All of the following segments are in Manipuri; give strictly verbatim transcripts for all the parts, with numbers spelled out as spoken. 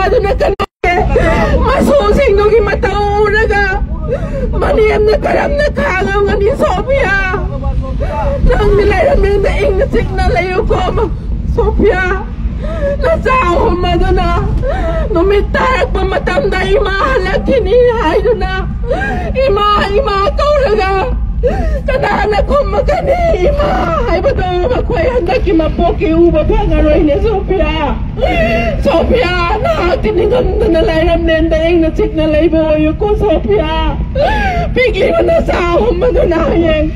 ꯑꯗꯨꯅ ꯀꯅꯥ ꯃꯁꯨꯁꯤꯡꯗꯨꯒꯤ ꯃꯇꯧ ꯎꯔꯒ ꯃꯅꯦꯝꯅ ꯀꯔꯝꯅ ꯈꯥꯡꯉꯝꯒꯅꯤ ꯁꯣꯐꯤꯌꯥ? ꯅꯪꯗꯤ ꯂꯩꯔꯝꯂꯦꯟꯗ ꯏꯪꯅ ꯆꯤꯛꯅ ꯂꯩꯌꯨꯀꯣ ꯁꯣꯐꯤꯌꯥ꯫ ꯅꯆꯥ ꯑꯍꯨꯝ ꯑꯗꯨꯅ ꯅꯨꯃꯤꯠ ꯇꯥꯔꯛꯄ ꯃꯇꯝꯗ ꯏꯃꯥ ꯍꯜꯂꯛꯈꯤꯅꯤ ꯍꯥꯏꯗꯨꯅ ꯏꯃꯥ ꯏꯃꯥ ꯀꯧꯔꯒ ꯀꯅꯥꯅ ꯈꯨꯝꯃꯒꯅꯤ? ꯏꯃꯥ ꯍꯥꯏꯕꯗꯣ ꯃꯈꯣꯏ ꯍꯟꯗꯛꯀꯤ ꯃꯄꯣꯛꯀꯤ ꯎꯕ ꯐꯪꯉꯔꯣꯏꯅꯦ ꯁꯣꯐꯤꯌꯥ꯫ ꯁꯣꯐꯤꯌꯥ, ꯅꯍꯥꯛꯇꯤ ꯅꯤꯡꯉꯝꯗꯅ ꯂꯩꯔꯝꯂꯦꯟꯗ ꯏꯪꯅ ꯆꯤꯛꯅ ꯂꯩꯕ ꯑꯣꯏꯌꯨꯀꯣ ꯁꯣꯐꯤꯌꯥ꯫ ꯄꯤꯛꯂꯤꯕ ꯅꯆꯥ ꯑꯍꯨꯝ ꯑꯗꯨꯅ ꯍꯌꯦꯡ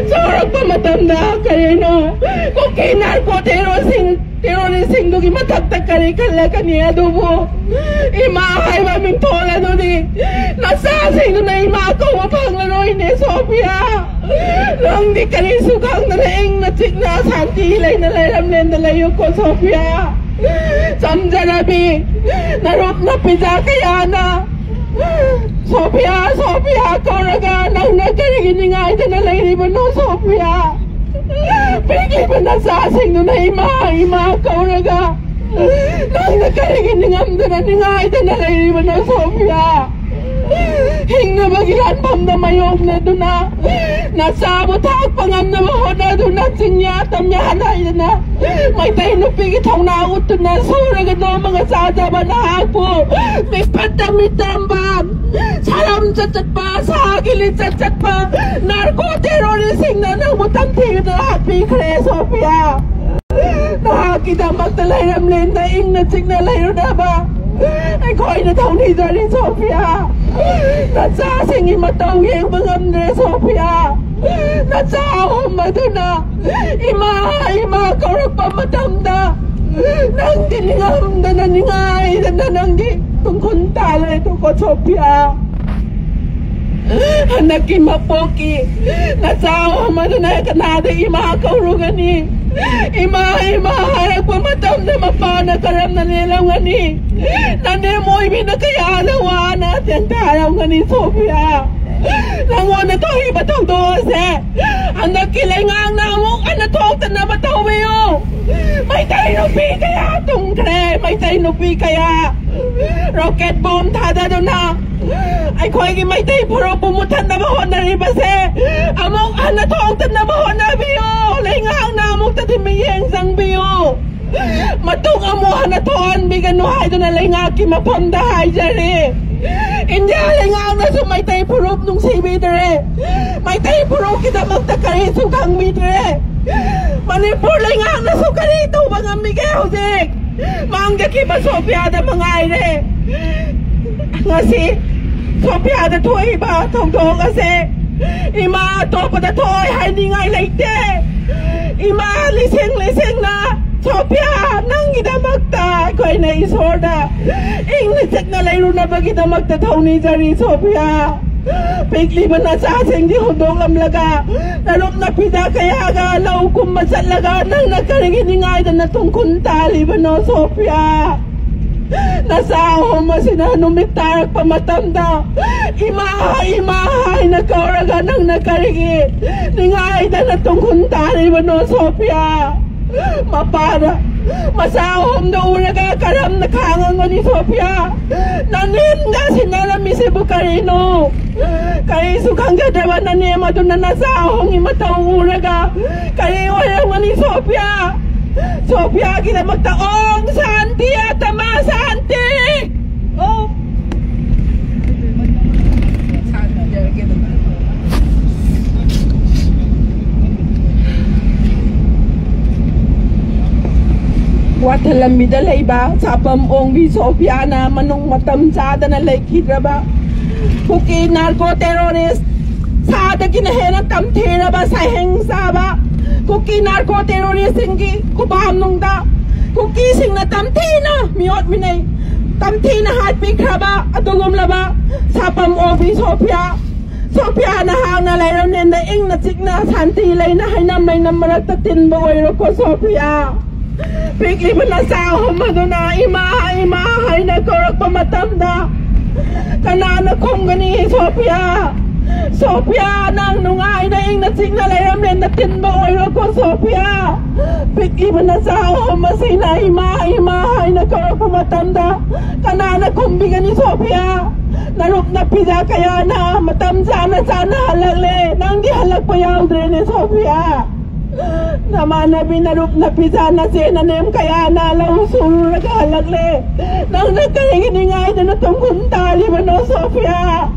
ꯆꯥꯎꯔꯛꯄ ꯃꯇꯝꯗ ꯀꯔꯤꯅꯣ ꯀꯨꯀꯤ ꯅꯥꯔꯀꯣ ꯇꯦꯔꯣꯁꯤꯡ ꯇꯦꯔꯣꯔꯤꯁꯁꯤꯡꯗꯨꯒꯤ ꯃꯊꯛꯇ ꯀꯔꯤ ꯈꯜꯂꯛꯀꯅꯤ? ꯑꯗꯨꯕꯨ ꯏꯃꯥ ꯍꯥꯏꯕ ꯃꯤꯡꯊꯣꯜ ꯑꯗꯨꯗꯤ ꯅꯆꯥꯁꯤꯡꯗꯨꯅ ꯏꯃꯥ ꯀꯧꯕ ꯐꯪꯂꯔꯣꯏꯅꯦ ꯁꯣꯐꯤꯌꯥ꯫ ꯅꯪꯗꯤ ꯀꯔꯤꯁꯨ ꯈꯪꯗꯅ ꯏꯪꯅ ꯆꯤꯛꯅ ꯁꯥꯟꯇꯤ ꯂꯩꯅ ꯂꯩꯔꯝꯂꯦꯟꯗ ꯂꯩꯌꯨꯀꯣ ꯁꯣꯐꯤꯌꯥ꯫ ꯆꯝꯖꯔꯕꯤ ꯅꯔꯨꯞ ꯅꯄꯤꯖꯥ ꯀꯌꯥꯅ ꯁꯣꯐꯤꯌꯥ, ꯁꯣꯐꯤꯌꯥ ꯀꯧꯔꯒ ꯅꯪꯅ ꯀꯔꯤꯒꯤ ꯅꯤꯡꯉꯥꯏꯗꯅ ꯂꯩꯔꯤꯕꯅꯣ ꯁꯣꯐꯤꯌꯥ? ꯄꯤꯛꯂꯤꯕ ꯅꯆꯥꯁꯤꯡꯗꯨꯅ ꯏꯃꯥ, ꯏꯃꯥ ꯀꯧꯔꯒ ꯅꯪꯅ ꯀꯔꯤꯒꯤ ꯅꯤꯡꯉꯝꯗꯅ ꯅꯤꯡꯉꯥꯏꯗꯅ ꯂꯩꯔꯤꯕꯅꯣ ꯁꯣꯐꯤꯌꯥ? ꯍꯤꯡꯅꯕꯒꯤ ꯂꯥꯟꯐꯝꯗ ꯃꯥꯌꯣꯛꯅꯗꯨꯅ ꯅꯆꯥꯕꯨ ꯊꯥꯛꯄ ꯉꯝꯅꯕ ꯍꯣꯠꯅꯗꯨꯅ ꯆꯤꯡꯌꯥ ꯇꯝꯌꯥ ꯅꯥꯏꯗꯅ ꯃꯩꯇꯩ ꯅꯨꯄꯤꯒꯤ ꯊꯧꯅꯥ ꯎꯠꯇꯨꯅ ꯁꯨꯔꯒ ꯅꯣꯝꯃꯒ ꯆꯥꯖꯕ ꯅꯍꯥꯛꯄꯨ ꯃꯤꯐꯠꯇ ꯃꯤꯇꯝꯕ, ꯁꯥꯔꯝ ꯆꯠꯆꯠꯄ, ꯁꯥꯒꯤ ꯂꯤꯆꯠ ꯆꯠꯄ ꯅꯥꯔꯀꯣ ꯇꯦꯔꯣꯔꯤꯁꯁꯤꯡꯅ ꯅꯪꯕꯨ ꯇꯝꯊꯤꯗꯨꯅ ꯍꯥꯠꯄꯤꯈ꯭ꯔꯦ ꯁꯣꯐꯤꯌꯥ꯫ ꯅꯍꯥꯛꯀꯤꯗꯃꯛꯇ ꯂꯩꯔꯝꯂꯦꯟꯗ ꯏꯪꯅ ꯆꯤꯛꯅ ꯂꯩꯔꯨꯅꯕ ꯑꯩꯈꯣꯏꯅ ꯊꯧꯅꯤꯖꯔꯤ ꯁꯣꯐꯤꯌꯥ꯫ ꯅꯆꯥꯁꯤꯡꯒꯤ ꯃꯇꯧ ꯌꯦꯡꯕ ꯉꯝꯗ꯭ꯔꯦ ꯁꯣꯐꯤꯌꯥ꯫ ꯅꯆꯥ ꯑꯍꯨꯝ ꯑꯗꯨꯅ ꯏꯃꯥ, ꯏꯃꯥ ꯀꯧꯔꯛꯄ ꯃꯇꯝꯗ ꯅꯪꯗꯤ ꯅꯤꯡꯉꯝꯗꯅ ꯅꯤꯡꯉꯥꯏꯗꯅ ꯅꯪꯗꯤ ꯇꯨꯡꯈꯨꯟ ꯇꯥꯜꯂꯦ ꯇꯨꯀꯣ ꯁꯣꯐꯤꯌꯥ꯫ ꯍꯟꯗꯛꯀꯤ ꯃꯄꯣꯛꯀꯤ ꯅꯆꯥ ꯑꯍꯨꯝ ꯑꯗꯨꯅ ꯀꯅꯥꯗ ꯏꯃꯥ ꯀꯧꯔꯨꯒꯅꯤ? ꯏꯃꯥ, ꯏꯃꯥ ꯍꯥꯏꯔꯛꯄ ꯃꯇꯝꯗ ꯃꯄꯥꯅ ꯀꯔꯝꯅ ꯂꯦꯜꯂꯝꯒꯅꯤ? ꯅꯅꯦꯝ ꯑꯣꯏꯕꯤꯅ ꯀꯌꯥꯗ ꯋꯥꯅ ꯇꯦꯟꯊꯥꯔꯝꯒꯅꯤ ꯁꯣꯐꯤꯌꯥ꯫ ꯅꯪꯉꯣꯟꯗ ꯊꯣꯛꯏꯕ ꯊꯧꯗꯣꯛ ꯑꯁꯦ ꯍꯟꯗꯛꯀꯤ ꯂꯩꯉꯥꯛꯅ ꯑꯃꯨꯛ ꯍꯟꯅ ꯊꯣꯛꯇꯅꯕ ꯇꯧꯕꯤꯌꯨ꯫ ꯃꯩꯇꯩ ꯅꯨꯄꯤ ꯀꯌꯥ ꯇꯨꯝꯈ꯭ꯔꯦ, ꯃꯩꯇꯩ ꯅꯨꯄꯤ ꯀꯌꯥ ꯔꯣꯀꯦꯠ ꯕꯣꯝ ꯊꯥꯗꯗꯨꯅ ꯑꯩꯈꯣꯏꯒꯤ ꯃꯩꯇꯩ ꯐꯨꯔꯨꯞꯄꯨ ꯃꯨꯊꯠꯅꯕ ꯍꯣꯠꯅꯔꯤꯕꯁꯦ ꯑꯃꯨꯛ ꯍꯟꯅ ꯊꯣꯛꯇꯅꯕ ꯍꯣꯠꯅꯕꯤꯌꯨ꯫ ꯂꯩꯉꯥꯛꯅ ꯑꯃꯨꯛꯇꯗꯤ ꯃꯤꯠꯌꯦꯡ ꯆꯪꯕꯤꯌꯨ꯫ ꯃꯇꯨꯡ ꯑꯃꯨꯛ ꯍꯟꯅ ꯊꯣꯛꯍꯟꯕꯤꯒꯅꯨ ꯍꯥꯏꯗꯨꯅ ꯂꯩꯉꯥꯛꯀꯤ ꯃꯐꯝꯗ ꯍꯥꯏꯖꯔꯤ꯫ ꯏꯟꯗꯤꯌꯥ ꯂꯩꯉꯥꯛꯅꯁꯨ ꯃꯩꯇꯩ ꯐꯨꯔꯨꯞ ꯅꯨꯡꯁꯤꯕꯤꯗ꯭ꯔꯦ꯫ ꯃꯩꯇꯩ ꯐꯨꯔꯨꯞꯀꯤꯗꯃꯛꯇ ꯀꯔꯤꯁꯨ ꯈꯪꯕꯤꯗ꯭ꯔꯦ꯫ ꯃꯅꯤꯄꯨꯔ ꯂꯩꯉꯥꯛꯅꯁꯨ ꯀꯔꯤ ꯇꯧꯕ ꯉꯝꯃꯤꯒꯦ ꯍꯧꯖꯤꯛ? ꯃꯥꯡꯖꯈꯤꯕ ꯁꯣꯐꯤꯌꯥꯗ ꯃꯉꯥꯏꯔꯦ꯫ ꯉꯁꯤ ꯁꯣꯐꯤꯌꯥꯗ ꯊꯣꯛꯏꯕ ꯊꯧꯗꯣꯛ ꯑꯁꯦ ꯏꯃꯥ ꯑꯇꯣꯞꯄꯗ ꯊꯣꯛꯑꯣꯏ ꯍꯥꯏꯅꯤꯡꯉꯥꯏ ꯂꯩꯇꯦ꯫ ꯏꯃꯥ ꯂꯤꯁꯤꯡ ꯂꯤꯁꯤꯡꯅ ꯁꯣꯐꯤꯌꯥ ꯅꯪꯒꯤꯗꯃꯛꯇ ꯑꯩꯈꯣꯏꯅ ꯏꯁꯣꯔꯗ ꯏꯪꯅ ꯆꯤꯛꯅ ꯂꯩꯔꯨꯅꯕꯒꯤꯗꯃꯛꯇ ꯊꯧꯅꯤꯖꯔꯤ ꯁꯣꯐꯤꯌꯥ꯫ ꯄꯤꯛꯂꯤꯕ ꯅꯆꯥꯁꯤꯡꯗꯤ ꯍꯨꯟꯗꯣꯛꯂꯝꯂꯒ ꯅꯔꯨꯞ ꯅꯄꯤꯗ ꯀꯌꯥꯒ ꯂꯧ ꯀꯨꯝꯕ ꯆꯠꯂꯒ ꯅꯪꯅ ꯀꯔꯤꯒꯤ ꯅꯤꯡꯉꯥꯏꯗꯅ ꯇꯨꯡꯈꯨꯟ ꯇꯥꯜꯂꯤꯕꯅꯣ ꯁꯣꯐꯤꯌꯥ? ꯅꯆꯥ ꯑꯍꯨꯝ ꯑꯁꯤꯅ ꯅꯨꯃꯤꯠ ꯇꯥꯔꯛꯄ ꯃꯇꯝꯗ ꯏꯃꯥ, ꯏꯃꯥ ꯍꯥꯏꯅ ꯀꯧꯔꯒ ꯅꯪꯅ ꯀꯔꯤꯒꯤ ꯅꯤꯡꯉꯥꯏꯗꯅ ꯇꯨꯡꯈꯨꯟ ꯇꯥꯔꯤꯕꯅꯣ ꯁꯣꯐꯤꯌꯥ? ꯃꯄꯥꯅ ꯃꯆꯥ ꯑꯍꯨꯝꯗꯣ ꯎꯔꯒ ꯀꯔꯝꯅ ꯈꯥꯡꯉꯝꯒꯅꯤ ꯁꯣꯐꯤꯌꯥ? ꯅꯅꯦꯝꯒ ꯁꯤꯟꯅꯔꯝꯃꯤꯁꯤꯕꯨ ꯀꯔꯤꯅꯣ? ꯀꯔꯤꯁꯨ ꯈꯪꯖꯗ꯭ꯔꯕ ꯅꯅꯦꯝ ꯑꯗꯨꯅ ꯅꯆꯥ ꯑꯍꯨꯝꯒꯤ ꯃꯇꯧ ꯎꯔꯒ ꯀꯔꯤ ꯑꯣꯏꯔꯝꯒꯅꯤ ꯁꯣꯐꯤꯌꯥ? ꯁꯣꯐꯤꯌꯥꯒꯤꯗꯃꯛꯇ ꯑꯣꯝ ꯁꯥꯟꯇꯤ ꯑꯇꯃꯥ ꯁꯥꯟꯇꯤ꯫ ꯑꯣꯝ꯫ ꯋꯥꯊ ꯂꯝꯕꯤꯗ ꯂꯩꯕ ꯁꯥꯄꯝ ꯑꯣꯡꯕꯤ ꯁꯣꯐꯤꯌꯥꯅ ꯃꯅꯨꯡ ꯃꯇꯝ ꯆꯥꯗꯅ ꯂꯩꯈꯤꯗ꯭ꯔꯕ ꯀꯨꯀꯤ ꯅꯥꯔꯀꯣ ꯇꯦꯔꯣꯔꯤꯁ ꯁꯥꯗꯒꯤꯅ ꯍꯦꯟꯅ ꯇꯝꯊꯤꯔꯕ ꯁꯩꯍꯦꯡ ꯆꯥꯕ ꯀꯨꯀꯤ ꯅꯥꯔꯀꯣ ꯇꯦꯔꯣꯔꯤꯁꯁꯤꯡꯒꯤ ꯈꯨꯕꯥꯝꯅꯨꯡꯗ ꯀꯨꯀꯤꯁꯤꯡꯅ ꯇꯝꯊꯤꯅ ꯃꯤꯑꯣꯠ ꯃꯤꯅꯩ, ꯇꯝꯊꯤꯅ ꯍꯥꯠꯄꯤꯈ꯭ꯔꯕ ꯑꯗꯨꯒꯨꯝꯂꯕ ꯁꯥꯄꯝ ꯑꯣꯡꯕꯤ ꯁꯣꯐꯤꯌꯥ꯫ ꯁꯣꯐꯤꯌꯥ ꯅꯍꯥꯛꯅ ꯂꯩꯔꯝꯂꯦꯟꯗ ꯏꯪꯅ ꯆꯤꯛꯅ ꯁꯥꯟꯇꯤ ꯂꯩꯅ ꯍꯩꯅꯝ ꯂꯩꯅꯝ ꯃꯔꯛꯇ ꯇꯤꯟꯕ ꯑꯣꯏꯔꯣꯀꯣ ꯁꯣꯐꯤꯌꯥ꯫ ꯄꯤꯛꯂꯤꯕ ꯅꯆꯥ ꯑꯍꯨꯝ ꯑꯗꯨꯅ ꯏꯃꯥ, ꯏꯃꯥ ꯍꯥꯏꯅ ꯀꯧꯔꯛꯄ ꯃꯇꯝꯗ ꯀꯅꯥꯅ ꯈꯨꯝꯒꯅꯤ ꯁꯣꯐꯤꯌꯥ? ꯁꯣꯐꯤꯌꯥ, ꯅꯪ ꯅꯨꯡꯉꯥꯏꯅ ꯏꯪꯅ ꯆꯤꯛꯅ ꯂꯩꯔꯝꯂꯦ, ꯅꯇꯤꯟꯕ ꯑꯣꯏꯔꯣꯀꯣ ꯁꯣꯐꯤꯌꯥ꯫ ꯄꯤꯛꯂꯤꯕ ꯅꯆꯥ ꯑꯍꯨꯝ ꯑꯁꯤꯅ ꯏꯃꯥ, ꯏꯃꯥ ꯍꯥꯏꯅ ꯀꯧꯔꯛꯄ ꯃꯇꯝꯗ ꯀꯅꯥꯅ ꯈꯨꯝꯕꯤꯒꯅꯤ ꯁꯣꯐꯤꯌꯥ? ꯅꯔꯨꯞ ꯅꯄꯤꯖꯥ ꯀꯌꯥꯅ ꯃꯇꯝ ꯆꯥꯅ ꯆꯥꯅ ꯍꯜꯂꯛꯂꯦ, ꯅꯪꯗꯤ ꯍꯜꯂꯛꯄ ꯌꯥꯎꯗ꯭ꯔꯦꯅꯦ ꯁꯣꯐꯤꯌꯥ꯫ ꯅꯃꯥꯟꯅꯕꯤ ꯅꯔꯨꯞ ꯅꯄꯤꯖꯥ ꯅꯆꯦ ꯅꯅꯦꯝ ꯀꯌꯥꯅ ꯂꯧ ꯁꯨꯔꯨꯔꯒ ꯍꯜꯂꯛꯂꯦ, ꯅꯪꯅ ꯀꯔꯤꯒꯤ ꯅꯤꯡꯉꯥꯏꯗꯅ ꯇꯨꯡꯈꯨꯟ ꯇꯥꯜꯂꯤꯕꯅꯣ ꯁꯣꯐꯤꯌꯥ?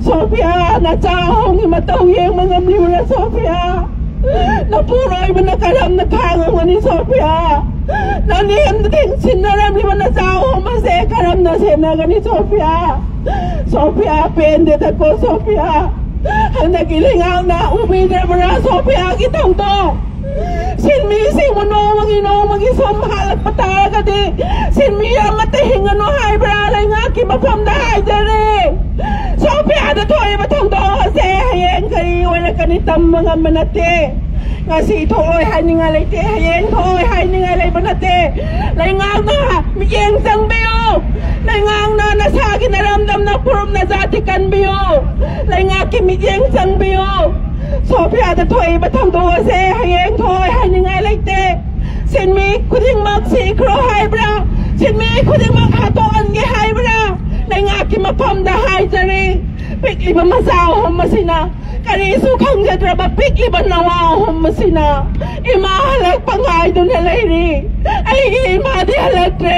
ꯁꯣꯐꯤꯌꯥ, ꯅꯆꯥ ꯑꯍꯨꯝꯒꯤ ꯃꯇꯧ ꯌꯦꯡꯕ ꯉꯝꯂꯤꯕ꯭ꯔꯥ ꯁꯣꯐꯤꯌꯥ? ꯅꯄꯨꯔꯣꯏꯕꯅ ꯀꯔꯝꯅ ꯈꯥꯡꯉꯝꯒꯅꯤ ꯁꯣꯐꯤꯌꯥ? ꯅꯅꯦꯝꯗ ꯊꯦꯡꯁꯤꯟꯅꯔꯝꯂꯤꯕ ꯅꯆꯥ ꯑꯍꯨꯝ ꯑꯁꯦ ꯀꯔꯝꯅ ꯁꯦꯟꯅꯒꯅꯤ ꯁꯣꯐꯤꯌꯥ? ꯁꯣꯐꯤꯌꯥ, ꯄꯦꯟꯗꯦꯗꯀꯣ ꯁꯣꯐꯤꯌꯥ꯫ ꯍꯟꯗꯛꯀꯤ ꯂꯩꯉꯥꯛꯅ ꯎꯕꯤꯗ꯭ꯔꯕ꯭ꯔꯥ ꯁꯣꯐꯤꯌꯥꯒꯤ ꯊꯧꯗꯣꯛ? ꯁꯤꯟꯃꯤꯁꯤꯡꯕꯨ ꯅꯣꯡꯃꯒꯤ ꯅꯣꯡꯃꯒꯤ ꯁꯨꯝ ꯍꯥꯠꯂꯛꯄ ꯇꯥꯔꯒꯗꯤ ꯁꯤꯟꯃꯤ ꯑꯃꯠꯇ ꯍꯤꯡꯒꯅꯨ ꯍꯥꯏꯕ꯭ꯔꯥ? ꯂꯩꯉꯥꯛꯀꯤ ꯃꯐꯝꯗ ꯍꯥꯏꯖꯔꯤ꯫ ꯁꯣꯐꯤꯌꯥꯗ ꯊꯣꯛꯏꯕ ꯊꯧꯗꯣꯛ ꯑꯁꯦ ꯍꯌꯦꯡ ꯀꯔꯤ ꯑꯣꯏꯔꯛꯀꯅꯤ ꯇꯝꯕ ꯉꯝꯕ ꯅꯠꯇꯦ꯫ ꯉꯁꯤ ꯊꯣꯛꯂꯣꯏ ꯍꯥꯏꯅꯤꯡꯉꯥꯏ ꯂꯩꯇꯦ, ꯍꯌꯦꯡ ꯊꯣꯛꯂꯣꯏ ꯍꯥꯏꯅꯤꯡꯉꯥꯏ ꯂꯩꯕ ꯅꯠꯇꯦ꯫ ꯂꯩꯉꯥꯛꯅ ꯃꯤꯠꯌꯦꯡ ꯆꯪꯕꯤꯌꯨ꯫ ꯂꯩꯉꯥꯛꯅ ꯅꯁꯥꯒꯤ ꯅꯔꯝꯗꯝ ꯅꯐꯨꯔꯨꯞ ꯅꯖꯥꯇꯤ ꯀꯟꯕꯤꯌꯨ꯫ ꯂꯩꯉꯥꯛꯀꯤ ꯃꯤꯠꯌꯦꯡ ꯆꯪꯕꯤꯌꯨ꯫ ꯁꯣꯐꯤꯌꯥꯗ ꯊꯣꯛꯏꯕ ꯊꯧꯗꯣꯛ ꯑꯁꯦ ꯍꯌꯦꯡ ꯊꯣꯛꯂꯣꯏ ꯍꯥꯏꯅꯤꯡꯉꯥꯏ ꯂꯩꯇꯦ꯫ ꯁꯤꯟꯃꯤ ꯈꯨꯗꯤꯡꯃꯛ ꯁꯤꯈ꯭ꯔꯣ ꯍꯥꯏꯕ꯭ꯔꯥ? ꯁꯤꯟꯃꯤ ꯈꯨꯗꯤꯡꯃꯛ ꯍꯥꯠꯇꯣꯛꯍꯟꯒꯦ ꯍꯥꯏꯕ꯭ꯔꯥ? ꯂꯩꯉꯥꯛꯀꯤ ꯃꯐꯝꯗ ꯍꯥꯏꯖꯔꯤ꯫ ꯄꯤꯛꯂꯤꯕ ꯃꯆꯥ ꯑꯍꯨꯝ ꯑꯁꯤꯅ, ꯀꯔꯤꯁꯨ ꯈꯪꯖꯗ꯭ꯔꯕ ꯄꯤꯛꯂꯤꯕ ꯅꯋꯥ ꯑꯍꯨꯝ ꯑꯁꯤꯅ ꯏꯃꯥ ꯍꯜꯂꯛꯄ ꯉꯥꯏꯗꯨꯅ ꯂꯩꯔꯤ꯫ ꯑꯩꯒꯤ ꯏꯃꯥꯗꯤ ꯍꯜꯂꯛꯇ꯭ꯔꯦ꯫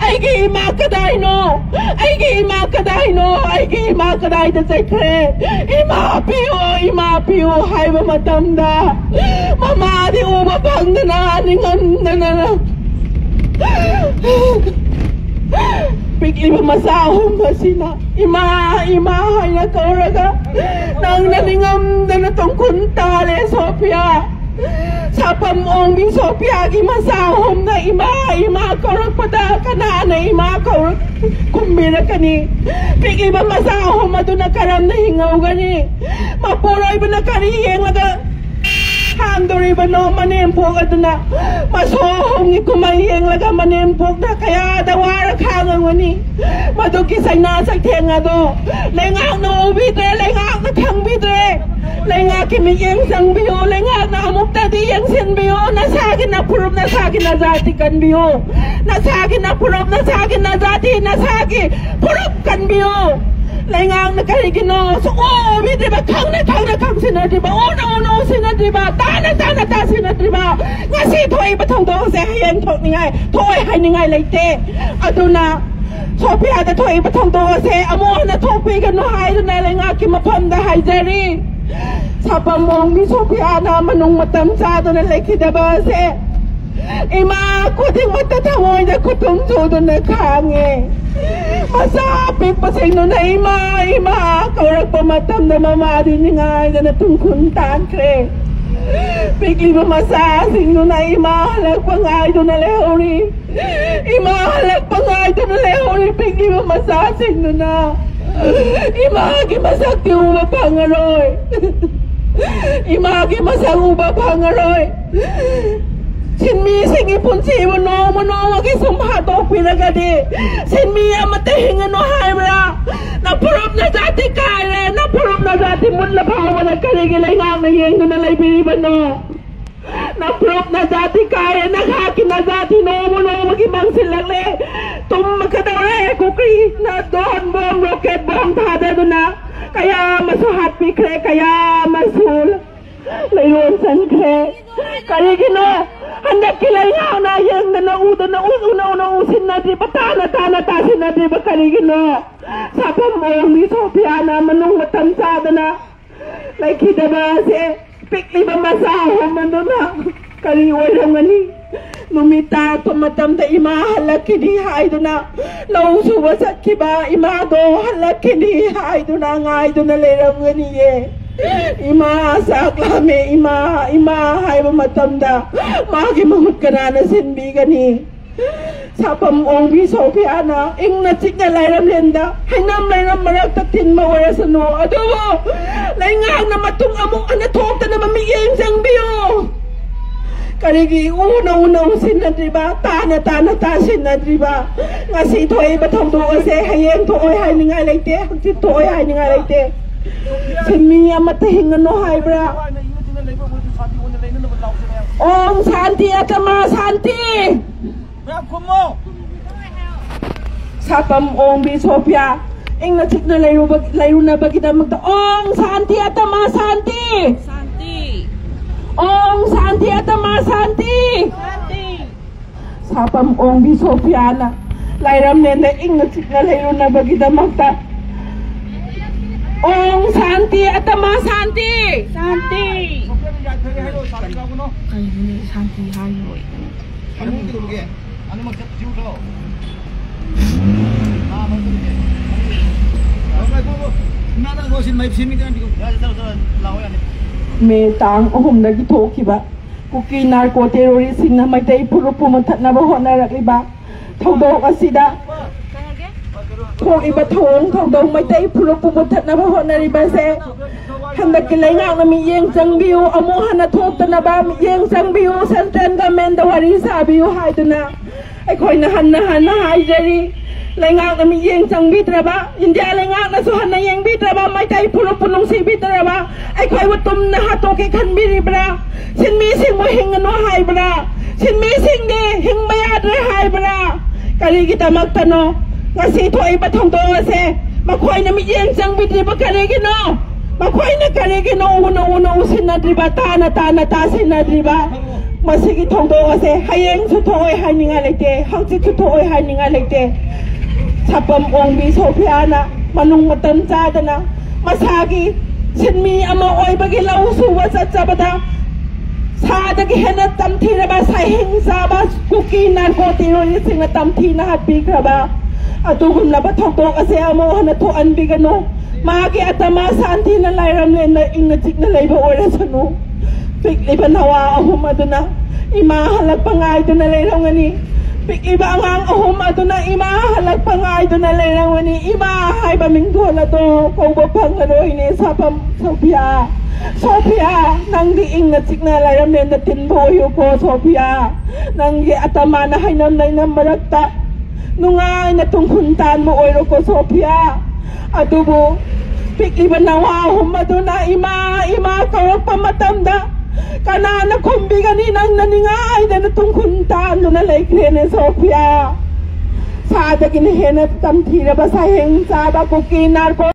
ꯑꯩꯒꯤ ꯏꯃꯥ ꯀꯗꯥꯏꯅꯣ? ꯑꯩꯒꯤ ꯏꯃꯥ ꯀꯗꯥꯏꯅꯣ? ꯑꯩꯒꯤ ꯏꯃꯥ ꯀꯗꯥꯏꯗ ꯆꯠꯈ꯭ꯔꯦ? ꯏꯃꯥ ꯄꯤꯌꯨ, ꯏꯃꯥ ꯄꯤꯌꯨ ꯍꯥꯏꯕ ꯃꯇꯝꯗ ꯃꯃꯥꯗꯤ ꯎꯕ ꯐꯪꯗꯅ ꯅꯤꯡꯉꯝꯗꯅ ꯄꯤꯛꯂꯤꯕ ꯃꯆꯥ ꯑꯍꯨꯝ ꯑꯁꯤꯅ ꯏꯃꯥ, ꯏꯃꯥ ꯍꯥꯏꯅ ꯀꯧꯔꯒ ꯅꯪꯅ ꯅꯤꯡꯉꯝꯗꯅ ꯇꯨꯡꯈꯨꯟ ꯇꯥꯔꯦ ꯁꯣꯐꯤꯌꯥ꯫ ꯁꯥꯐꯝ ꯑꯣꯡꯕꯤ ꯁꯣꯐꯤꯌꯥꯒꯤ ꯃꯆꯥ ꯑꯍꯨꯝꯅ ꯏꯃꯥ, ꯏꯃꯥ ꯀꯧꯔꯛꯄꯗ ꯀꯅꯥꯅ ꯏꯃꯥ ꯀꯧꯔꯛ-, ꯈꯨꯝꯕꯤꯔꯛꯀꯅꯤ? ꯄꯤꯛꯂꯤꯕ ꯃꯆꯥ ꯑꯍꯨꯝ ꯑꯗꯨꯅ ꯀꯔꯝꯅ ꯍꯤꯡꯍꯧꯒꯅꯤ? ꯃꯄꯨꯔꯣꯏꯕꯅ ꯀꯔꯤ ꯌꯦꯡꯂꯒ ꯈꯥꯡꯗꯣꯔꯤꯕꯅꯣ? ꯃꯅꯦꯝꯄꯣꯛ ꯑꯗꯨꯅ ꯃꯁꯣ ꯑꯍꯨꯝꯒꯤ ꯀꯨꯝꯍꯩ ꯌꯦꯡꯂꯒ ꯃꯅꯦꯝꯄꯣꯛꯅ ꯀꯌꯥꯗ ꯋꯥꯔ ꯈꯥꯡꯉꯝꯒꯅꯤ꯫ ꯃꯗꯨꯒꯤ ꯆꯩꯅꯥ ꯆꯩꯊꯦꯡ ꯑꯗꯣ ꯂꯩꯉꯥꯛꯅ ꯎꯕꯤꯗ꯭ꯔꯦ, ꯂꯩꯉꯥꯛꯅ ꯈꯪꯕꯤꯗ꯭ꯔꯦ꯫ ꯂꯩꯉꯥꯛꯀꯤ ꯃꯤꯠꯌꯦꯡ ꯆꯪꯕꯤꯌꯨ, ꯂꯩꯉꯥꯛꯅ ꯑꯃꯨꯛꯇꯗꯤ ꯌꯦꯡꯁꯤꯟꯕꯤꯌꯨ꯫ ꯅꯁꯥꯒꯤ ꯅꯐꯨꯔꯨꯞ, ꯅꯁꯥꯒꯤ ꯅꯖꯥꯇꯤ ꯀꯟꯕꯤꯌꯨ, ꯅꯁꯥꯒꯤ ꯅꯐꯨꯔꯨꯞ, ꯅꯁꯥꯒꯤ ꯅꯖꯥꯇꯤ, ꯅꯁꯥꯒꯤ ꯐꯨꯔꯨꯞ ꯀꯟꯕꯤꯌꯨ꯫ ꯂꯩꯉꯥꯛꯅ ꯀꯔꯤꯒꯤꯅꯣ ꯁꯨꯛꯎ ꯎꯕꯤꯗ꯭ꯔꯤꯕ, ꯈꯪꯅ ꯈꯪꯅ ꯈꯪꯁꯤꯟꯅꯗ꯭ꯔꯤꯕ, ꯎꯅ ꯎꯅ ꯎꯁꯤꯟꯅꯗ꯭ꯔꯤꯕ, ꯇꯥꯅ ꯇꯥꯅ ꯇꯥꯁꯤꯟꯅꯗ꯭ꯔꯤꯕ? ꯉꯁꯤ ꯊꯣꯛꯏꯕ ꯊꯧꯗꯣꯛ ꯑꯁꯦ ꯍꯌꯦꯡ ꯊꯣꯛꯅꯤꯡꯉꯥꯏ, ꯊꯣꯛꯑꯣꯏ ꯍꯥꯏꯅꯤꯡꯉꯥꯏ ꯂꯩꯇꯦ꯫ ꯑꯗꯨꯅ ꯁꯣꯐꯤꯌꯥꯗ ꯊꯣꯛꯏꯕ ꯊꯧꯗꯣꯛ ꯑꯁꯦ ꯑꯃꯨꯛ ꯍꯟꯅ ꯊꯣꯛꯄꯤꯒꯅꯨ ꯍꯥꯏꯗꯨꯅ ꯂꯩꯉꯥꯛꯀꯤ ꯃꯐꯝꯗ ꯍꯥꯏꯖꯔꯤ꯫ ꯁꯥꯄꯝ ꯑꯣꯡꯕꯤ ꯁꯣꯐꯤꯌꯥꯅ ꯃꯅꯨꯡ ꯃꯇꯝ ꯆꯥꯗꯅ ꯂꯩꯈꯤꯗꯕ ꯑꯁꯦ ꯏꯃꯥ ꯈꯨꯗꯤꯡꯃꯛꯇ ꯊꯃꯣꯏꯗ ꯈꯨꯇꯨꯝ ꯊꯨꯗꯨꯅ ꯈꯥꯡꯉꯦ꯫ ꯃꯆꯥ ꯑꯄꯤꯛꯄꯁꯤꯡꯗꯨꯅ ꯏꯃꯥ, ꯏꯃꯥ ꯀꯧꯔꯛꯄ ꯃꯇꯝꯗ ꯃꯃꯥꯗꯤ ꯅꯤꯡꯉꯥꯏꯗꯅ ꯇꯨꯡꯈꯨꯟ ꯇꯥꯟꯈ꯭ꯔꯦ꯫ ꯄꯤꯛꯂꯤꯕ ꯃꯆꯥꯁꯤꯡꯗꯨꯅ ꯏꯃꯥ ꯍꯜꯂꯛꯄ ꯉꯥꯏꯗꯨꯅ ꯂꯩꯍꯧꯔꯤ꯫ ꯏꯃꯥ ꯍꯜꯂꯛꯄ ꯉꯥꯏꯗꯨꯅ ꯂꯩꯍꯧꯔꯤ ꯄꯤꯛꯂꯤꯕ ꯃꯆꯥꯁꯤꯡꯗꯨꯅ꯫ ꯏꯃꯥꯒꯤ ꯃꯁꯛꯇꯤ ꯎꯕ ꯐꯪꯉꯔꯣꯏ꯫ ꯏꯃꯥꯒꯤ ꯃꯁꯛ ꯎꯕ ꯐꯪꯉꯔꯣꯏ꯫ ꯁꯤꯟꯃꯤꯁꯤꯡꯒꯤ ꯄꯨꯟꯁꯤꯕꯨ ꯅꯣꯡꯃ ꯅꯣꯡꯃꯒꯤ ꯁꯨꯝ ꯍꯥꯠꯇꯣꯛꯄꯤꯔꯒꯗꯤ ꯁꯤꯟꯃꯤ ꯑꯃꯠꯇ ꯍꯤꯡꯉꯅꯨ ꯍꯥꯏꯕ꯭ꯔꯥ? ꯅꯐꯨꯔꯨꯞ ꯅꯖꯥꯇꯤ ꯀꯥꯏꯔꯦ, ꯅꯐꯨꯔꯨꯞ ꯅꯖꯥꯇꯤ ꯃꯨꯠꯂ ꯐꯥꯎꯕꯗ ꯀꯔꯤꯒꯤ ꯂꯩꯉꯥꯛꯅ ꯌꯦꯡꯗꯨꯅ ꯂꯩꯕꯤꯔꯤꯕꯅꯣ? ꯅꯐꯨꯔꯨꯞ ꯅꯖꯥꯇꯤ ꯀꯥꯏꯔꯦ, ꯅꯈꯥꯛꯀꯤ ꯅꯖꯥꯇꯤ ꯅꯣꯡꯃ ꯅꯣꯡꯃꯒꯤ ꯃꯥꯡꯁꯤꯜꯂꯛꯂꯦ꯫ ꯇꯨꯝꯃꯛꯀꯗꯧꯔꯦ ꯀꯨꯀꯤꯅ ꯗ꯭ꯔꯣꯟ ꯕꯣꯝ, ꯔꯣꯀꯦꯠ ꯕꯣꯝ ꯊꯥꯗꯗꯨꯅ ꯀꯌꯥ ꯑꯃꯁꯨ ꯍꯥꯠꯄꯤꯈ꯭ꯔꯦ, ꯀꯌꯥ ꯑꯃꯁꯨ ꯂꯩꯔꯣꯟ ꯆꯟꯈ꯭ꯔꯦ꯫ ꯀꯔꯤꯒꯤꯅꯣ ꯍꯟꯗꯛꯀꯤ ꯂꯩꯉꯥꯛꯅ ꯌꯦꯡꯗꯅ ꯎꯗꯅ ꯎ-, ꯎꯅ ꯎꯅ ꯎꯁꯤꯟꯅꯗ꯭ꯔꯤꯕ, ꯇꯥꯅ ꯇꯥꯅ ꯇꯥꯁꯤꯟꯅꯗ꯭ꯔꯤꯕ ꯀꯔꯤꯒꯤꯅꯣ? ꯁꯥꯐꯝ ꯑꯣꯡꯕꯤ ꯁꯣꯐꯤꯌꯥꯅ ꯃꯅꯨꯡ ꯃꯇꯝ ꯆꯥꯗꯅ ꯂꯩꯈꯤꯗꯕ ꯑꯁꯦ ꯄꯤꯛꯂꯤꯕ ꯃꯆꯥ ꯑꯍꯨꯝ ꯑꯗꯨꯅ ꯀꯔꯤ ꯑꯣꯏꯔꯝꯒꯅꯤ? ꯅꯨꯃꯤꯠ ꯇꯥꯔꯛꯄ ꯃꯇꯝꯗ ꯏꯃꯥ ꯍꯜꯂꯛꯈꯤꯅꯤ ꯍꯥꯏꯗꯨꯅ ꯂꯧ ꯁꯨꯕ ꯆꯠꯈꯤꯕ ꯏꯃꯥꯗꯣ ꯍꯜꯂꯛꯈꯤꯅꯤ ꯍꯥꯏꯗꯨꯅ ꯉꯥꯏꯗꯨꯅ ꯂꯩꯔꯝꯒꯅꯤꯌꯦ꯫ ꯏꯃꯥ ꯆꯥꯛ ꯂꯥꯝꯃꯦ, ꯏꯃꯥ, ꯏꯃꯥ ꯍꯥꯏꯕ ꯃꯇꯝꯗ ꯃꯥꯒꯤ ꯃꯍꯨꯠ ꯀꯅꯥꯅ ꯁꯤꯟꯕꯤꯒꯅꯤ? ꯁꯥꯄꯝ ꯑꯣꯡꯕꯤ ꯁꯣꯐꯤꯌꯥꯅ ꯏꯪꯅ ꯆꯤꯛꯅ ꯂꯥꯏꯔꯝꯂꯦꯟꯗ ꯍꯩꯅꯝ ꯂꯩꯔꯝ ꯃꯔꯛꯇ ꯊꯤꯟꯕ ꯑꯣꯏꯔꯁꯅꯨ, ꯑꯗꯨꯕꯨ ꯂꯩꯉꯥꯛꯅ ꯃꯇꯨꯡ ꯑꯃꯨꯛ ꯍꯟꯅ ꯊꯣꯛꯇꯅꯕ ꯃꯤꯠꯌꯦꯡ ꯆꯪꯕꯤꯌꯨ꯫ ꯀꯔꯤꯒꯤ ꯎꯅ ꯎꯅ ꯎꯁꯤꯟꯅꯗ꯭ꯔꯤꯕ, ꯇꯥꯅ ꯇꯥꯅ ꯇꯥꯁꯤꯟꯅꯗ꯭ꯔꯤꯕ? ꯉꯁꯤ ꯊꯣꯛꯏꯕ ꯊꯧꯗꯣꯛ ꯑꯁꯦ ꯍꯌꯦꯡ ꯊꯣꯛꯑꯣꯏ ꯍꯥꯏꯅꯤꯡꯉꯥꯏ ꯂꯩꯇꯦ, ꯍꯪꯆꯤꯠ ꯊꯣꯛꯑꯣꯏ ꯍꯥꯏꯅꯤꯡꯉꯥꯏ ꯂꯩꯇꯦ꯫ ꯁꯤꯟꯃꯤ ꯑꯃꯠꯇ ꯍꯤꯡꯒꯅꯨ ꯍꯥꯏꯕ꯭ꯔꯥ? ꯑꯣꯝ ꯁꯥꯟꯇꯤ ꯑꯇꯃ ꯁꯥꯟꯇꯤ꯫ ꯃꯌꯥꯝ ꯈꯨꯝꯃꯣ꯫ ꯁꯥꯄꯝ ꯑꯣꯡꯕꯤ ꯁꯣꯐꯤꯌꯥ ꯏꯪꯅ ꯆꯤꯛꯅ ꯂꯩꯔꯨꯕ-, ꯂꯩꯔꯨꯅꯕꯒꯤꯗꯃꯛꯇ ꯑꯣꯝ ꯁꯥꯟꯇꯤ ꯑꯇꯃ ꯁꯥꯟꯇꯤ꯫ ꯁꯥꯟꯇꯤ꯫ ꯑꯣꯝ ꯁꯥꯟꯇꯤ ꯑꯇꯃ ꯁꯥꯟꯇꯤ꯫ ꯁꯥꯟꯇꯤ꯫ ꯁꯥꯄꯝ ꯑꯣꯡꯕꯤ ꯁꯣꯐꯤꯌꯥꯅ ꯂꯥꯏꯔꯝꯂꯦꯟꯗ ꯏꯪꯅ ꯆꯤꯛꯅ ꯂꯩꯔꯨꯅꯕꯒꯤꯗꯃꯛꯇ ꯑꯣꯝ ꯁꯥꯟꯇꯤ ꯑꯇꯃ ꯁꯥꯟꯇꯤ꯫ ꯁꯥꯟꯇꯤ꯫ ꯁꯣꯐꯤꯌꯥꯗ ꯌꯥꯏꯐꯔꯦ ꯍꯥꯏꯔꯣ, ꯁꯥꯟꯇꯤ ꯀꯧꯒꯅꯣ꯫ ꯀꯩꯅꯣꯅꯦ ꯁꯥꯟꯇꯤ ꯍꯥꯏꯔꯣꯏ꯫ ꯐꯃꯨꯡ ꯀꯩꯗꯧꯔꯒꯦ? ꯑꯅꯤꯃꯛ ꯆꯠ-, ꯆꯤꯡꯊꯣꯛꯑꯣ꯫ ꯃꯥ ꯑꯃ ꯆꯠꯂꯨꯒꯦ꯫ ꯉꯥꯏꯈꯣ, ꯉꯥꯏꯈꯣ, ꯉꯥꯏꯈꯣ꯫ ꯏꯃꯥꯗ ꯉꯥꯏꯈꯣ, ꯁꯤ ꯃꯩ ꯁꯦꯝꯃꯤꯗꯅ ꯄꯤꯔꯛꯑꯣ꯫ ꯌꯥꯔꯦ, ꯆꯠꯂꯣ, ꯆꯠꯂꯣ, ꯂꯥꯛꯑꯣ, ꯌꯥꯅꯤ꯫ ꯃꯦ ꯇꯥꯡ ꯑꯍꯨꯝꯗꯒꯤ ꯊꯣꯛꯈꯤꯕ ꯀꯨꯀꯤ ꯅꯥꯔꯀꯣ ꯇꯦꯔꯣꯔꯤꯁꯁꯤꯡꯅ ꯃꯩꯇꯩ ꯐꯨꯔꯨꯞꯄꯨ ꯃꯨꯊꯠꯅꯕ ꯍꯣꯠꯅꯔꯛꯂꯤꯕ ꯊꯧꯗꯣꯛ ꯑꯁꯤꯗ ꯊꯣꯛꯂꯤꯕ ꯊꯧꯑꯣꯡ ꯊꯧꯗꯣꯛ ꯃꯩꯇꯩ ꯐꯨꯔꯨꯞꯄꯨ ꯃꯨꯊꯠꯅꯕ ꯍꯣꯠꯅꯔꯤꯕꯁꯦ ꯍꯟꯗꯛꯀꯤ ꯂꯩꯉꯥꯛꯅ ꯃꯤꯠꯌꯦꯡ ꯆꯪꯕꯤꯌꯨ, ꯑꯃꯨꯛ ꯍꯟꯅ ꯊꯣꯛꯇꯅꯕ ꯃꯤꯠꯌꯦꯡ ꯆꯪꯕꯤꯌꯨ, ꯁꯦꯟꯇ꯭ꯔꯦꯜ ꯒꯃꯦꯟꯗ ꯋꯥꯔꯤ ꯁꯥꯕꯤꯌꯨ ꯍꯥꯏꯗꯨꯅ ꯑꯩꯈꯣꯏꯅ ꯍꯟꯅ ꯍꯟꯅ ꯍꯥꯏꯖꯔꯤ꯫ ꯂꯩꯉꯥꯛꯅ ꯃꯤꯠꯌꯦꯡ ꯆꯪꯕꯤꯗ꯭ꯔꯕ, ꯏꯟꯗꯤꯌꯥ ꯂꯩꯉꯥꯛꯅꯁꯨ ꯍꯟꯅ ꯌꯦꯡꯕꯤꯗ꯭ꯔꯕ, ꯃꯩꯇꯩ ꯐꯨꯔꯨꯞꯄꯨ ꯅꯨꯡꯁꯤꯕꯤꯗ꯭ꯔꯕ, ꯑꯩꯈꯣꯏꯕꯨ ꯇꯨꯝꯅ ꯍꯥꯠꯇꯣꯛꯀꯦ ꯈꯟꯕꯤꯔꯤꯕ꯭ꯔꯥ? ꯁꯤꯟꯃꯤꯁꯤꯡꯕꯨ ꯍꯤꯡꯒꯅꯨ ꯍꯥꯏꯕ꯭ꯔꯥ? ꯁꯤꯟꯃꯤꯁꯤꯡꯗꯤ ꯍꯤꯡꯕ ꯌꯥꯗ꯭ꯔꯦ ꯍꯥꯏꯕ꯭ꯔꯥ? ꯀꯔꯤꯒꯤꯗꯃꯛꯇꯅꯣ ꯉꯁꯤ ꯊꯣꯛꯏꯕ ꯊꯧꯗꯣꯛ ꯑꯁꯦ? ꯃꯈꯣꯏꯅ ꯃꯤꯠꯌꯦꯡ ꯆꯪꯕꯤꯗ꯭ꯔꯤꯕ ꯀꯔꯤꯒꯤꯅꯣ? ꯃꯈꯣꯏꯅ ꯀꯔꯤꯒꯤꯅꯣ ꯎꯅ ꯎꯅ ꯎꯁꯤꯟꯅꯗ꯭ꯔꯤꯕ, ꯇꯥꯅ ꯇꯥꯅ ꯇꯥꯁꯤꯟꯅꯗ꯭ꯔꯤꯕ? ꯃꯁꯤꯒꯤ ꯊꯧꯗꯣꯛ ꯑꯁꯦ ꯍꯌꯦꯡꯁꯨ ꯊꯣꯛꯑꯣꯏ ꯍꯥꯏꯅꯤꯡꯉꯥꯏ ꯂꯩꯇꯦ, ꯍꯪꯆꯤꯠꯁꯨ ꯊꯣꯛꯑꯣꯏ ꯍꯥꯏꯅꯤꯡꯉꯥꯏ ꯂꯩꯇꯦ꯫ ꯁꯥꯄꯝ ꯑꯣꯡꯕꯤ ꯁꯣꯐꯤꯌꯥꯅ ꯃꯅꯨꯡ ꯃꯇꯝ ꯆꯥꯗꯅ ꯃꯁꯥꯒꯤ ꯁꯤꯟꯃꯤ ꯑꯃ ꯑꯣꯏꯕꯒꯤ ꯂꯧ ꯁꯨꯕ ꯆꯠꯆꯕꯗ ꯁꯥꯗꯒꯤ ꯍꯦꯟꯅ ꯇꯝꯊꯤꯔꯕ ꯁꯥꯍꯤꯡ ꯆꯥꯕ ꯀꯨꯀꯤ ꯅꯥꯔꯀꯣ ꯇꯦꯔꯣꯔꯤꯁꯁꯤꯡꯅ ꯇꯝꯊꯤꯅ ꯍꯥꯠꯄꯤꯈ꯭ꯔꯕ ꯑꯗꯨꯒꯨꯝꯂꯕ ꯊꯧꯗꯣꯛ ꯑꯁꯦ ꯑꯃꯨꯛ ꯍꯟꯅ ꯊꯣꯛꯍꯟꯕꯤꯒꯅꯨ꯫ ꯃꯥꯒꯤ ꯑꯇꯃ ꯁꯥꯟꯇꯤꯅ ꯂꯥꯏꯔꯝꯂꯦꯟꯗ ꯏꯪꯅ ꯆꯤꯛꯅ ꯂꯩꯕ ꯑꯣꯏꯔꯁꯅꯨ꯫ ꯄꯤꯛꯂꯤꯕ ꯅꯋꯥ ꯑꯍꯨꯝ ꯑꯗꯨꯅ ꯏꯃꯥ ꯍꯜꯂꯛꯄ ꯉꯥꯏꯗꯨꯅ ꯂꯩꯔꯝꯒꯅꯤ꯫ ꯄꯤꯛꯂꯤꯕ ꯑꯉꯥꯡ ꯑꯍꯨꯝ ꯑꯗꯨꯅ ꯏꯃꯥ ꯍꯜꯂꯛꯄ ꯉꯥꯏꯗꯨꯅ ꯂꯩꯔꯝꯒꯅꯤ꯫ ꯏꯃꯥ ꯍꯥꯏꯕ ꯃꯤꯡꯊꯣꯜ ꯑꯗꯣ ꯀꯧꯕ ꯐꯪꯂꯔꯣꯏꯅꯦ ꯁꯥꯐꯝ ꯁꯣꯐꯤꯌꯥ꯫ ꯁꯣꯐꯤꯌꯥ, ꯅꯪꯗꯤ ꯏꯪꯅ ꯆꯤꯛꯅ ꯂꯩꯔꯝꯂꯦꯅ ꯇꯤꯟꯕ ꯑꯣꯏꯌꯨꯀꯣ ꯁꯣꯐꯤꯌꯥ꯫ ꯅꯪꯒꯤ ꯑꯇꯃꯥꯅ ꯍꯩꯅꯝ ꯂꯩꯅꯝ ꯃꯔꯛꯇ ꯅꯨꯡꯉꯥꯏꯅ ꯇꯨꯡꯈꯨꯟ ꯇꯥꯟꯕ ꯑꯣꯏꯔꯣꯀꯣ ꯁꯣꯐꯤꯌꯥ꯫ ꯑꯗꯨꯕꯨ ꯄꯤꯛꯂꯤꯕ ꯅꯋꯥ ꯑꯍꯨꯝ ꯑꯗꯨꯅ ꯏꯃꯥ, ꯏꯃꯥ ꯀꯧꯔꯛꯄ ꯃꯇꯝꯗ ꯀꯅꯥꯅ ꯈꯨꯝꯕꯤꯒꯅꯤ? ꯅꯪꯅ ꯅꯤꯡꯉꯥꯏꯗꯅ ꯇꯨꯡꯈꯨꯟ ꯇꯥꯟꯗꯨꯅ ꯂꯩꯈ꯭ꯔꯦꯅꯦ ꯁꯣꯐꯤꯌꯥ꯫ ꯁꯥꯗꯒꯤꯅ ꯍꯦꯟꯅ ꯇꯝꯊꯤꯔꯕ ꯁꯥꯍꯦꯡ ꯆꯥꯕ ꯀꯨꯀꯤ ꯅꯥꯔꯀꯣ